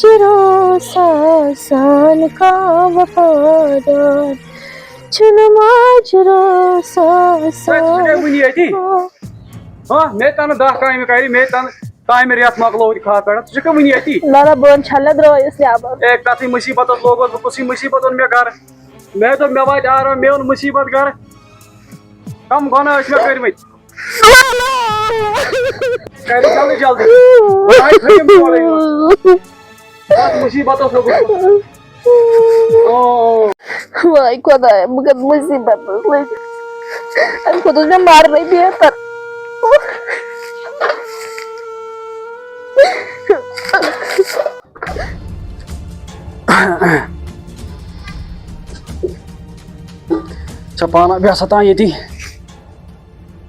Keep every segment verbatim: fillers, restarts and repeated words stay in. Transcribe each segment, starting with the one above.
چھُ روزان آسان کانٛہہ وفادار، چھُنہٕ ماجہِ روزان ہے، ژٕ چھُکھے وُنہِ ییٚتی؟ آسان۔ ہاں، مےٚ تَنہٕ دَہ کامہِ کَرِ، مےٚ تَنہٕ کامہِ رٮ۪تھ مۄکلووُتھ خاص پٮ۪ٹھ۔ ژٕ چھُکھے وُنہِ ییٚتی؟ نہ، نہ، بہٕ چھَلہٕ درٛایَس نٮ۪بر۔ اے، کَتھٕے مُصیٖبتَس لوگُس بہٕ، کُسٕے مُصیٖبت اوٚن مےٚ گَرٕ؟ مےٚ دوٚپ، مےٚ واتہِ آرام، مےٚ اوٚن مُصیٖبت گَرٕ۔ کَم گۄناہ ٲسۍ مےٚ کٔرمٕتۍ؟ کٔرِو جلدی، جلدی۔ بہٕ آیہِ تھٔکِم تورَے یوت۔ اَتھ مُصیٖبتَس لوٚگُس بہٕ۔ او۔ واے خۄدایا، بہٕ کَتھ مُصیٖبتَس لٔجِس۔ اَمہِ کھۄتہٕ اوس مےٚ مَرنٕے بہتر۔ ژےٚ پانہ بیٚہہ سا تام ییٚتی۔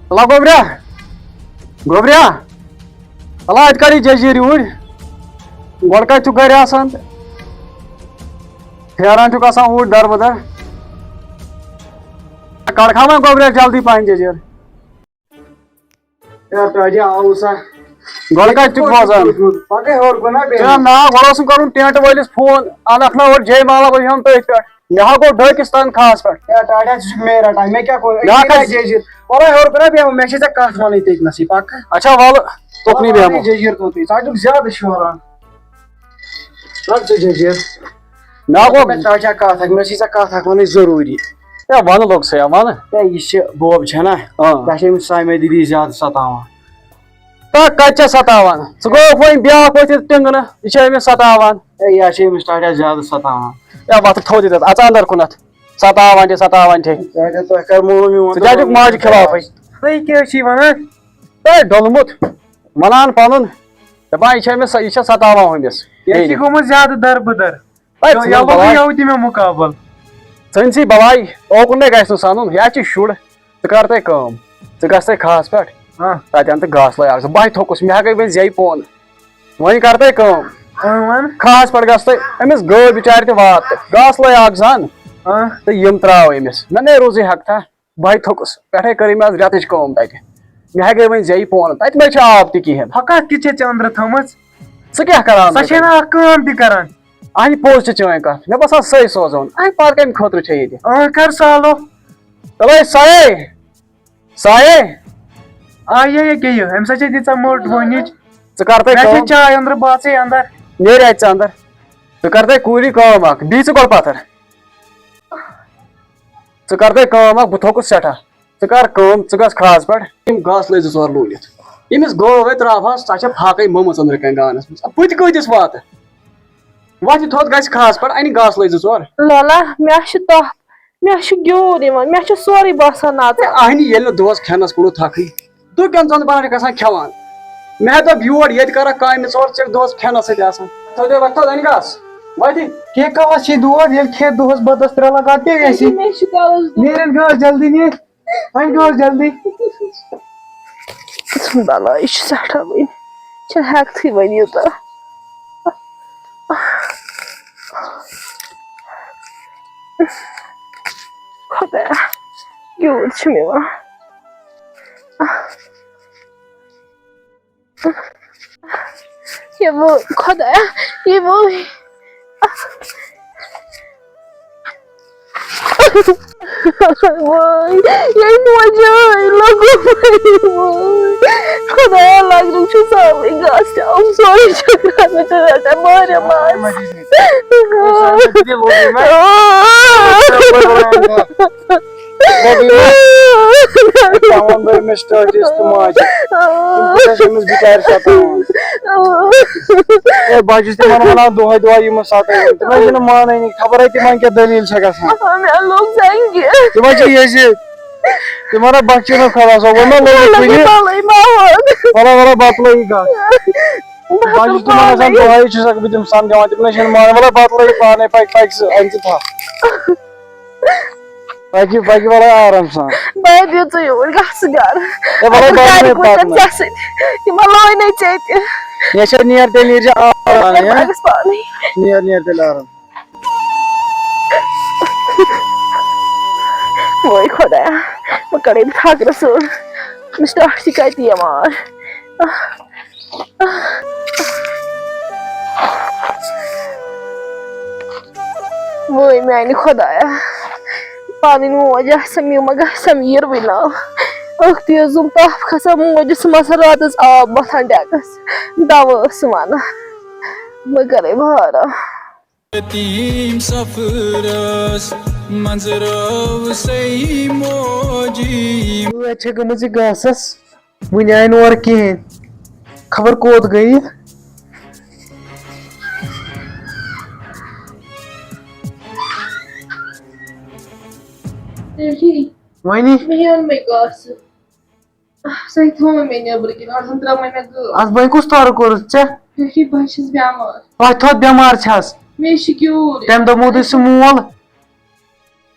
الا گوبریا، گوبریا، الا اَتہِ کر یہِ جٔزیٖر یوٗرۍ؟ گۄڈٕ کَتہِ چھُکھ گرِ آسان تہٕ پھیران چھُکھ آسان اوٗرۍ دَربٕدَر؟ کَڑکھا وۄنۍ گوبریا جلدی پَہَن جٔزیٖر۔ ہے، تۄہہِ آوُ سا۔ گۄڈٕ کَتہِ چھُکھ بوزان؟ پَکَے ہیوٚر کُن ہا بیٚیہِ۔ ژےٚ نا، گۄڈٕ اوسُم کَرُن ٹٮ۪نٛٹ وٲلِس فون، اَنَکھ نا اورٕ جے مالا بہٕ بیٚہمہٕ تٔتھۍ پٮ۪ٹھ۔ مےٚ ہا گوٚو ڈٲکِستان خاص پٮ۪ٹھ۔ ہے، ٹاٹھیا، ژٕ چھُکھ مے رَٹان، مےٚ کیٛاہ کوٚر؟ مےٚ ہا أکِس کَتہِ؟ جٔزیٖر۔ وَلہٕ ہیوٚر کُن ہا بیٚہمو، مےٚ چھے ژےٚ کَتھ وَنٕنۍ تٔتۍ نَسٕے، پَکھ۔ اچھا، وَلہٕ، تُکنُے بیٚہمو۔ جٔزیٖر کُن تُہۍ، ژٕ ہا چھُکھ زیادٕ شوران۔ لگ ژٕ جٔزیٖر۔ مےٚ ہا گوٚو۔ مےٚ ژٕ ہا چھَکھ کَتھ اَکھ، مےٚ چھے ژےٚ کَتھ اَکھ وَنٕنۍ ضروٗری۔ ہے، وَنہٕ لوٚگ سا، وَنہٕ۔ ہے، یہِ چھِ بوب چھَنا؟ آ۔ تۄہہِ چھِ أمِس سامہِ دیدی زیادٕ سَتاوان۔ تا کَتہِ چھےٚ سَتاوان؟ ژٕ گوٚوکھ وۄنۍ بیٛاکھ ؤتھِتھ ٹِنٛگنہٕ، یہِ چھےٚ أمِس سَتاوان۔ ہے، یہِ ہا چھِ أمِس ٹاٹھیا زیادٕ سَتاوان۔ ہے، وۄتھٕ تھوٚد ییٚتٮ۪تھ، اَژٕ اَندَر کُنَتھ۔ سَتاوان چھےٚ، سَتاوان چھےٚ۔ ٹاٹھیا، تۄہہِ کَر مونوٕ میون؟ ژٕ کیٛازِ چھُکھ ماجہِ خِلافٕے؟ تُہۍ کیٛاہ حظ چھِو وَنان؟ ہے، ڈوٚلمُت۔ وَنان پَنُن۔ دَپان، یہِ چھےٚ أمِس، یہِ چھےٚ سَتاوان ہُمِس۔ یہِ چھِ گوٚمُت زیادٕ دَربٕدَر۔ ہے، ژٕ یَوٕ نَن بَلاے۔ یَوٕ تہِ مےٚ مُقابل۔ ژٕ أنۍ زِ بَلاے، اوکُن نے گژھِ نہٕ سَنُن، یہِ ہا چھِ شُر۔ ژٕ کر تَے کٲم، ژٕ گژھ تَے کھہَس پٮ۪ٹھ۔ ہاں۔ تَتہِ اَن تہٕ گاسہٕ لٲے اَکھ زٕ، بَہہِ تھوٚکُس، مےٚ ہا گٔے وۄنۍ زیٚیہِ پونہٕ۔ وۄنۍ کر تَے کٲم، ہاں، وَن۔ کھہَس پٮ۪ٹھ گژھ تَے، أمِس گٲو بِچارِ تہِ وات تہٕ گاسہٕ لٲے اَکھ زَن۔ ہاں۔ تہٕ یِم ترٛاو أمِس، مےٚ نے روٗزٕے حق تھا۔ بہٕ ہَے تھوٚکُس، پٮ۪ٹھَے کٔرٕے مےٚ آز رٮ۪تٕچ کٲم تَتہِ۔ مےٚ ہَے گٔے وۄنۍ زیٚیہِ پونہٕ، تَتہِ مَے چھِ آب تہِ کِہیٖنۍ۔ ہۄ کَتھ کِژھ چھےٚ ژےٚ أنٛدرٕ تھٲومٕژ؟ ژٕ کیٛاہ کَران سۄ چھےٚ نہٕ اَکھ کٲم تہِ کَران۔ اَہَنہِ پوٚز چھِ چٲنۍ کَتھ، مےٚ باسان سۄے سوزون۔ اَہَنہِ پَتہٕ کَمہِ خٲطرٕ چھےٚ ییٚتہِ؟ اۭں، کَر سالو۔ چلو، ہے سایے، سایے۔ آ، یہِ، یہِ کیٛاہ یہِ؟ أمِس ہا چھےٚ دِژمٕژ موٚٹ وۄنِچ۔ ژٕ کَر تَے مےٚ چھےٚ کٲم۔ چاے أنٛدرٕ، بہٕ اَژَے اَنٛدر۔ نیرِ اَتہِ ژٕ اَنٛدر۔ ژٕ کَر تَے کوٗری کٲم اَکھ، بِہہ ژٕ گۄڈٕ پَتھَر۔ ژٕ کر تہٕ کٲم اکھ، بہٕ تھوٚکُس سٮ۪ٹھاہ۔ ژٕ کر کٲم، ژٕ گژھ کھہس پٮ۪ٹھ۔ یِم گاسہٕ لٲگۍ زٕ ژور لوٗنِتھ۔ ییٚمِس گٲو ہے ترٛاوہَس، سۄ چھےٚ فاقے مٔمٕژ أنٛدرٕ کَنہِ گانَس منٛز۔ بہٕ تہِ کۭتِس واتہٕ؟ وۄتھِ تھوٚد گژھِ کھہس پٮ۪ٹھ، اَنہِ گاسہٕ لٲگۍ زٕ ژور۔ لالا، مےٚ چھُ تپھ، مےٚ چھُ گیوٗر یِوان، مےٚ چھُ سورُے باسان ناژٕ۔ اَہنہِ ییٚلہِ نہٕ دۄہَس کھٮ۪نَس کوٚڑُتھ تھکھٕے، تُہۍ کیٛاہ زَن بَنان چھِکھ آسان کھٮ۪وان؟ مےٚ دوٚپ یور ییٚتہِ کَرَکھ کامہِ ژور، ژےٚ دۄہَس کھٮ۪نَس سۭتۍ آسان۔ تھٲوزِ وۄتھِ تھوٚد اَنہِ گاسہٕ، وۄتھِ۔ کیٛاہ کَوَس چھِ دود، ییٚلہِ کھٮ۪تھ دۄہَس بَتَس ترٛےٚ لَگان تیٚلہِ اَسی۔ مےٚ چھُ کَوَس دود۔ نیرَن گاسہٕ جلدی نیرِ، اَنہِ گاسہٕ جلدی۔ بَلاے، یہِ چھُ سٮ۪ٹھاہ وٕنہِ، چھُنہٕ ہٮ۪کتھٕے وۄنۍ یوٗتاہ۔ خۄدایا، یوٗر چھُم یِوان۔ یہِ وٲے، خۄدایا، یہِ وٲے۔ وٲے، ییٚلہِ موجہِ آے، لوٚگُم وٲے۔ خۄدایا، لگنُک چھُ سہلٕے، گاسہٕ تہِ آوُم سورُے چھٔکراونہٕ تہٕ رٹان مارِ ماز۔ تَوَن دوٚپ مےٚ سٹاٹِس تہٕ ماجہِ، تِم کۭتیٛاہ چھِ أمِس بِچارِ ستاوان۔ اے، بہٕ حظ چھُس تِمن وَنان دۄہَے دۄہَے یِمَن ستٲوِو، تِم حظ چھِنہٕ مانٲنی، خبر ہے تِمن کیٛاہ دٔلیٖل چھےٚ گژھان۔ مےٚ لوٚگ زنٛگہِ۔ تِم حظ چھِ یہِ زِ تِمن ہا بخشے نہٕ خۄدا صٲب، وۄنۍ ما لوٚگ کُنہِ۔ لَگہِ بَلَے ماحول۔ وَلہٕ، وَلہٕ، بَتہٕ لٲگِو گاسہٕ۔ بہٕ حظ چھُس تِمن آسان دۄہَے چھُسَکھ بہٕ تِم سَمجھاوان، تِم نہ چھِنہٕ مانان، وَلہٕ بَتہٕ لٲگِو پانَے، پَکہِ، پَکہِ سُہ، اَنہِ ژٕ تھَپھ۔ پَکہِ، پَکہِ وَلہٕ آرام سان۔ بہٕ دِیِو ژٕ یوٗرۍ گژھٕ گَرٕ۔ ہے وَلہٕ اگر بَتہٕ گَرِ لٲگِو کُنہِ پَکنَے۔ ژےٚ سۭتۍ، یِمَن لٲنَے ژےٚ تہِ۔ یہِ چھا نیر تیٚلہِ نیر زِ آرام سان، یہِ ہا؟ بَس پانَے۔ نیر، نیر تیٚلہِ آرام۔ وٲے خۄدایا، بہٕ کَڑٕ ییٚمہِ ٹھاکرٕ سۭتۍ۔ مےٚ چھِ ٹاٹھ تہِ کَتہِ یِوان۔ وٲے میانہِ خۄدایا، پنٕنۍ موج آسم، یہِ ما گژھم یِروٕنۍ نا۔ ٲختی ٲسٕم تپھ کھسان، موج ٲسٕم آسان راتس آب متھان ڈٮ۪کس، دوا ٲسٕم انان۔ بہٕ کرے بہارا۔ یتیم سفرس منٛز رٲو سیٚے موجی۔ وٲے چھےٚ گٔمٕژ یہِ گاسس۔ وٕنہِ آیہِ نہٕ اورٕ کِہیٖنۍ، خبر کوٚت گٔیہِ۔ ٹھیٖک۔ وۄنۍ؟ مےٚ اوٚن مےٚ گاسہٕ۔ سۄے تھوٚو مےٚ نیٚبرٕ کِنۍ، اَتھ درٛاو وۄنۍ مےٚ گٲو۔ اَتھ وۄنۍ کُس تورٕ کوٚرُتھ ژےٚ؟ ٹھیٖک، بہٕ چھَس بٮ۪مار۔ وۄتھ تھوٚد، بٮ۪مار چھَس۔ مےٚ چھِ کیوٗر۔ تَمہِ دۄہ موٗدُے سُہ مول۔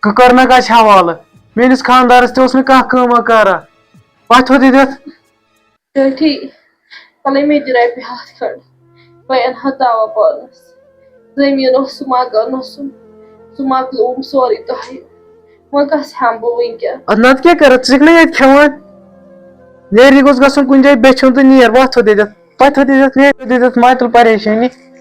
کٔرنَکھ اَسہِ حوالہٕ۔ میٲنِس خانٛدارَس تہِ اوس نہٕ کانٛہہ کٲمہ کارا۔ وۄتھ تھوٚد ییٚتٮ۪تھ۔ ٹٲٹھی، وَلَے مےٚ دِ رۄپیہِ ہَتھ کھنٛڈ۔ بہٕ اَنہٕ ہا دَوا پانَس۔ زٔمیٖن اوسُم، مَکان اوسُم، سُہ مۄکلووُم سورُے تۄہہِ۔ وۄنۍ کَس ہٮ۪مہٕ بہٕ وٕنۍکٮ۪ن؟ اَدٕ نَتہٕ کیٛاہ کَرَکھ؟ ژٕ چھَکھ نہ ییٚتہِ کھٮ۪وان؟ نیرِ، یہِ گوٚژھ گژھُن کُنہِ جایہِ بیٚچھُن تہٕ نیر۔ وۄتھ تھوٚد ییٚتٮ۪تھ۔ پتہٕ تھوٚد ییٚتٮ۪تھ، مےٚ تھوٚد ییٚتٮ۪تھ، مےٚ تُل پریشٲنی۔ ہے،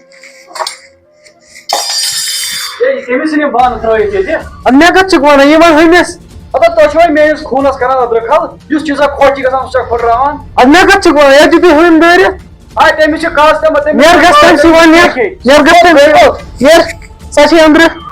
یہِ کٔمِس ژھٕنۍ یِم بانہٕ ترٲوِتھ ییٚتہِ؟ اَدٕ مےٚ کَتھ چھُکھ وَنان؟ یہِ وَن ہُمِس۔ ہتا تۄہہِ چھُوَے میٲنِس خوٗنَس کران أدرٕ کھل؟ یُس چیٖزا خۄش چھِ گژھان، سُہ چھا پھٕٹراوان؟ اَدٕ مےٚ کَتھ چھُکھ وَنان؟ ییٚتہِ دیُت مےٚ ہُمۍ دٲرِتھ۔ آ، تٔمِس چھِ کَس تہِ، تٔمِس نیر گژھ تٔمۍ سٕے وَن، نیر۔ نیر گژھ تٔمۍ سٕے۔ نیر، سۄ چھِ أنٛدرٕ۔